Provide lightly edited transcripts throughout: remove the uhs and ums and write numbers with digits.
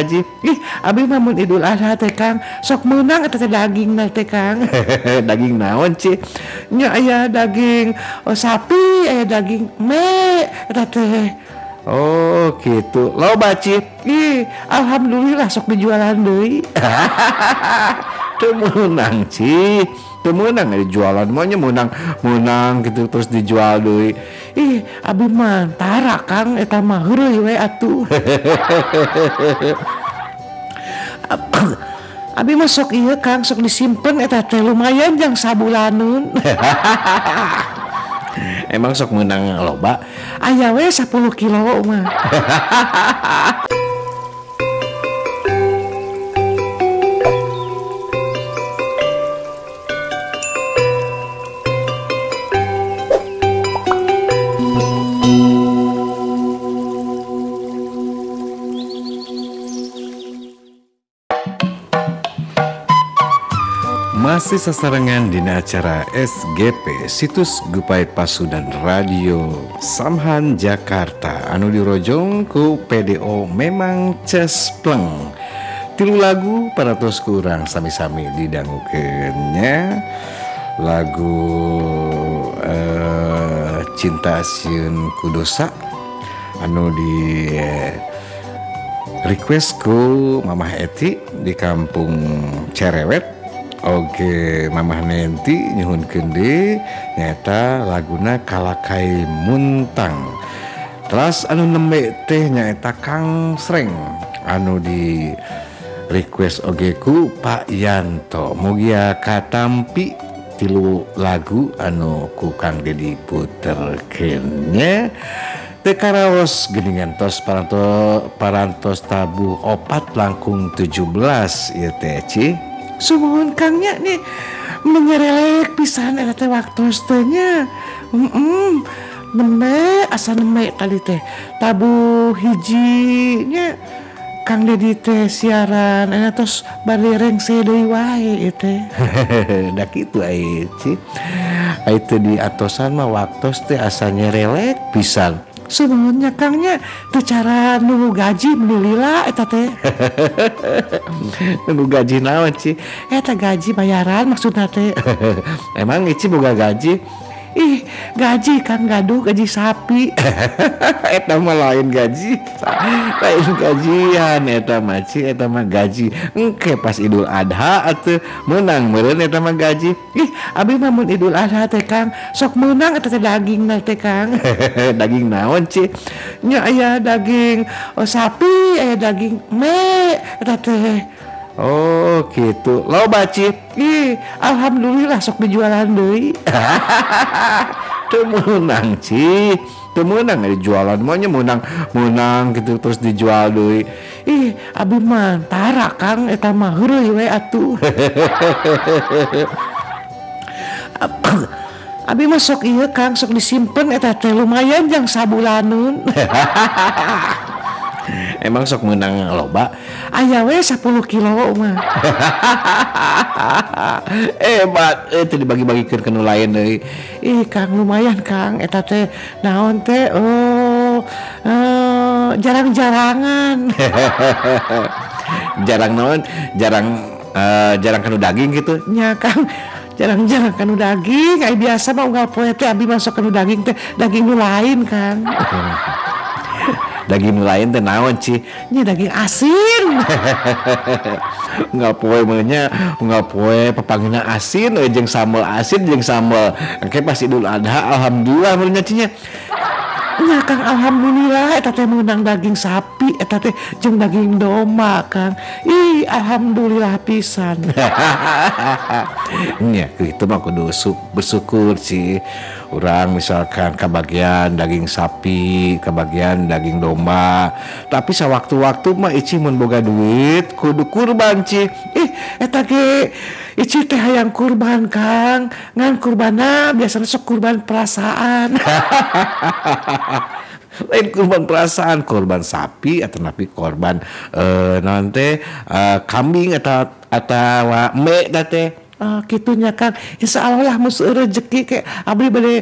Haji. Ih, abi mah mun Idul Adha teh Kang, sok meunang eta teh daging na teh Kang. Daging naon Ci? Nya aya daging sapi, aya daging me eta teh. Oh gitu. Loba Ci. Ih, alhamdulillah sok dijualan deui. Teu meunang Ci. Teu meunang dijualan mah nya meunang gitu terus dijual deui. Ih, abi mah tara Kang eta mah heureuy we atuh. Abi mah sok ieu Kang, sok disimpen eta teh lumayan jang sabulaneun. Emang sok meunang loba? Aya we 10 kilo mah. Masih sasarengan dina acara SGP Situs Gupait Pasundan Radio Samhan Jakarta anu dirojong ku PDO memang cespleng. Tilu lagu paratos kurang sami-sami didangukeun nya. Lagu Cinta Sieun Ku Dosa anu di request ku Mamah Eti di kampung Cerewet. Oke, Mamah Nenti nyuhunkeun deui nyaeta laguna Kalakai Muntang. Teras anu nembe teh nyaeta Kang Sreng anu di request oge ku Pak Yanto. Mugia katampi tilu lagu anu ku Kang Dedi puterkeun nya. Teu karaos geuningan tos parantos tabuh 4:17 ieu teh Ci. Sumuhun Kang nya nih menyerelek pisan eta teh waktos teh nya. Nembe asa nembe tadi teh tabuh hiji nya Kang Dedi teh siaran eta tos bade rengse deui wae ieu teh. Da kitu ai Ci. Ai teu diatosan mah waktos teh asa nyerelek pisan. Sumuhunnya Kang nya teu cara nunggu gaji meuni lila eta teh. Nunggu gaji naon Ci? Eta gaji bayaran maksudna teh. Emang Ici boga gaji? Ih, gaji Kang gaduh gaji sapi. Eta mah lain gaji. Lain gajian eta mah Ci, eta mah gaji. Engke pas Idul Adha atuh meunang meureun eta mah gaji. Ih, abi mah mun Idul Adha teh Kang, sok meunang eta teh daging na teh Kang. Daging naon Ci? Nya aya daging sapi, aya daging me eta teh. Oh gitu. Loba Ci. Ih, alhamdulillah sok dijualan deui. Teu meunang Ci. Teu meunang dijualan mah nya meunang gitu terus dijual deui. Ih, abi mah tara Kang eta mah heureuy we atuh. Abi mah sok ieu Kang, sok disimpen eta teh lumayan jang sabulaneun. Emang sok meunang loba? Aya we 10 kilo mah. Hebat, teu dibagi-bagikeun ka nu lain deui. Ih Kang lumayan Kang eta teh naon teh oh jarang-jarangan. Jarang naon? Jarang kanu daging gitu. Nya Kang, jarang-jarang kanu daging. Ai biasa mah unggal poe teh abi masuk kanu daging teh daging nu lain Kang. Daging lain teh naon Ci? Nya daging asin. Unggal poe mah nya, unggal poe papanggihna asin jeung sambel asin jeung sambel. Engke pas Idul Adha alhamdulillah meureun nya Ci nya. Nya Kang alhamdulillah eta teh meunang daging sapi eta teh jeung daging domba Kang. Ih alhamdulillah pisan. Nya kitu mah kudu bersyukur Ci. Urang misalkan kebagian daging sapi, kebagian daging domba. Tapi sewaktu-waktu mah Ici mun boga duit kudu kurban Ci. Ih eta ge Ici teh hayang kurban Kang. Ngan kurbanna biasana sok kurban perasaan. Lain kurban perasaan, kurban sapi atau napi korban naon teh kambing atau me teh. Kitunya Kang, insyaallah lah mus rezeki ke abdi bade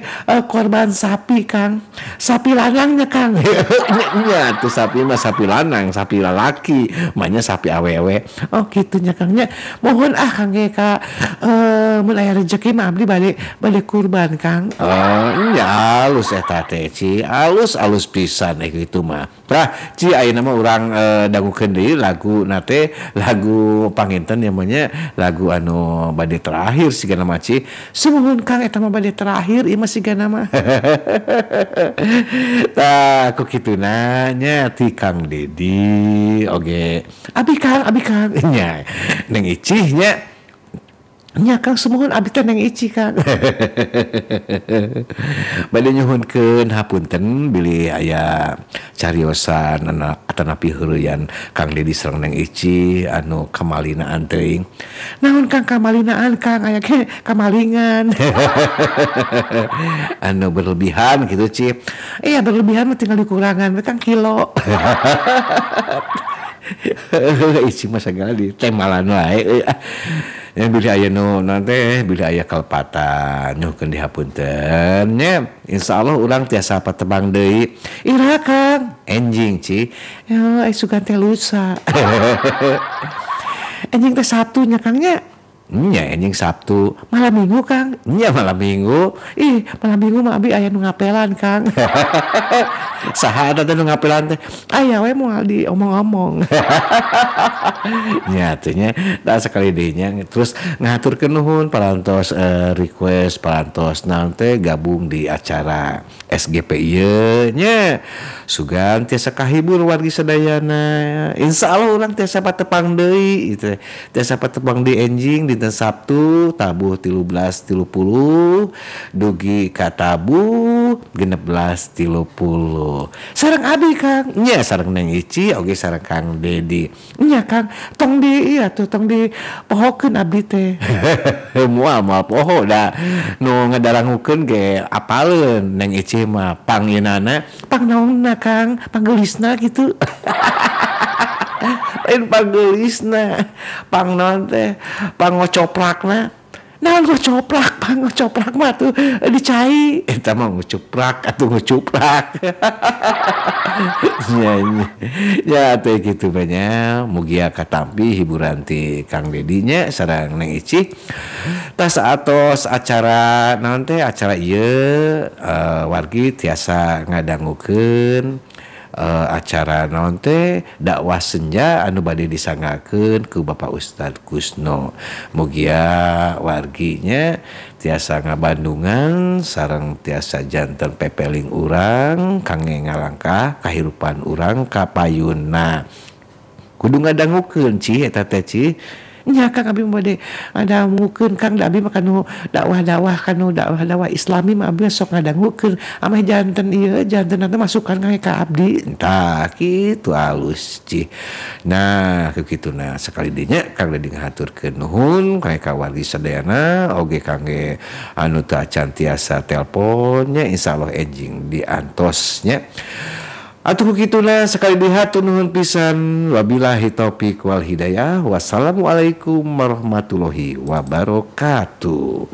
korban sapi Kang. Sapi lanangnya Kang. Nya tuh sapi mah sapi lanang, sapi lalaki, manya sapi awewe. Oh kitunya Kang nya. Mohon ah Kang ge ka mun aya rezeki mah abdi bade kurban Kang. Oh nya alus eta teh Ci, alus pisan kitu mah. Tah Ci ayeuna mah urang dangukeun deui lagu na teh lagu panginten namanya lagu anu bade terakhir sigana mah Ci. Sumuhun Kang eta mah bade terakhir ieu mah sigana mah. Tah ku kituna nya ti Kang Dedi oge. Abi Kang nya Neng Icih nya. Nya Kang sumuhun abi teh Neng Ici Kang. Bade nyuhunkeun hapunten bilih aya cariosan atanapi heureyan Kang Dedi sareng Neng Ici anu kamalinaan teuing. Naon Kang kamalinaan Kang aya ge kamalingan. Anu berlebihan gitu Ci. Iya berlebihan mah tinggal dikurangan we Kang kilo. Ici mah sagala ditemalan wae. Yang bilih aya nu nanti bilih aya kalepatan nyuhunkeun dihapunten nya. Insyaallah urang tiasa patebang deui. Iraha Kang? Enjing Ci. Ya sugan teh lusa. Enjing teh Sabtu nya Kang nya. Nya enjing Sabtu. Malam Minggu Kang. Nya malam Minggu. Ih, malam Minggu mah abi aya nu ngapelan Kang. Saha eta teh nu ngapelan teh? Aya we moal diomong-omong. Nya teh nya da sakali deui nya terus ngahaturkeun nuhun parantos request parantos naon teh gabung di acara SGP ieu nya. Sugan tiasa kahibur wargi sadayana. Insyaallah urang tiasa patepang deui gitu. Tiasa patepang deui enjing dinten Sabtu tabuh 13.30 dugi ka tabuh 16.30. Sareng abi Kang, nya sareng Neng Ici oge sareng Kang Dedi. Nya Kang, tong di ieu atuh tong di pohokeun abdi teh. Moal poho da nu ngadarangukeun ge apaleun Neng Ici mah panginana, pangnaonna Kang, panggelisna gitu. Lain panggelisna, pangnaon teh, pangocoprakna. Naon ngocoprak, pangocoprak mah tuh dicai. Eta mah ngocoprak atuh ngocoprak. Ya, ya teh kitu banyak. Mugia katampi hiburan ti Kang Dedi nya sareng Neng Ici. Tas atos acara naon teh acara ieu wargi tiasa ngadangukeun acara naon teh dakwah senja anu bade disanggakeun ku Bapak Ustad Kusno. Mugia warginya tiasa ngabandungan sareng tiasa janten pepeling urang kangge ngalangkah kahirupan urang kapayunna. Kudu ngadangukeun Ci eta teh Ci. Nya Kang abi mah bade ngadangukeun Kang, da abi mah kanu dakwah-dakwah kanu dakwah-dakwah Islami mah abi sok ngadangukeun ameh janten ieu janten nanti masukan ka abdi. Tah kitu alus Ci. Nah kituna sakali deui nya Kang Dedi ngahaturkeun nuhun ka wargi sadayana oge kangge anu teu acan tiasa telepon nya insyaallah enjing diantos nya. Atuh kituna sekali dihatur nuhun pisan wabillahi taufik wal hidayah. Wassalamualaikum warahmatullahi wabarakatuh.